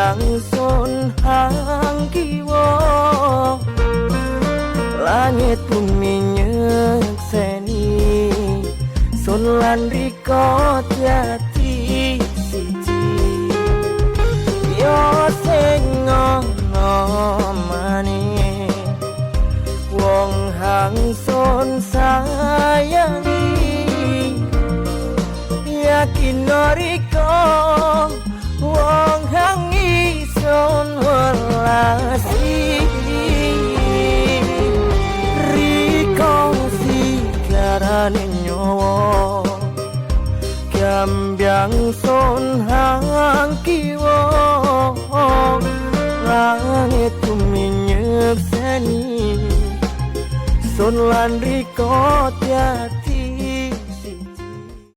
Gambyang sun hang kiwa, langit bumi nyekseni sun lan rika dadi siji. Yo sing ana maning wong hang sun sayangi, yakin rika wong hang ison welasi. Rika sigarane nyawa, gambyang sun hang kiwa, langit bumi nyekseni sun lan rika dadi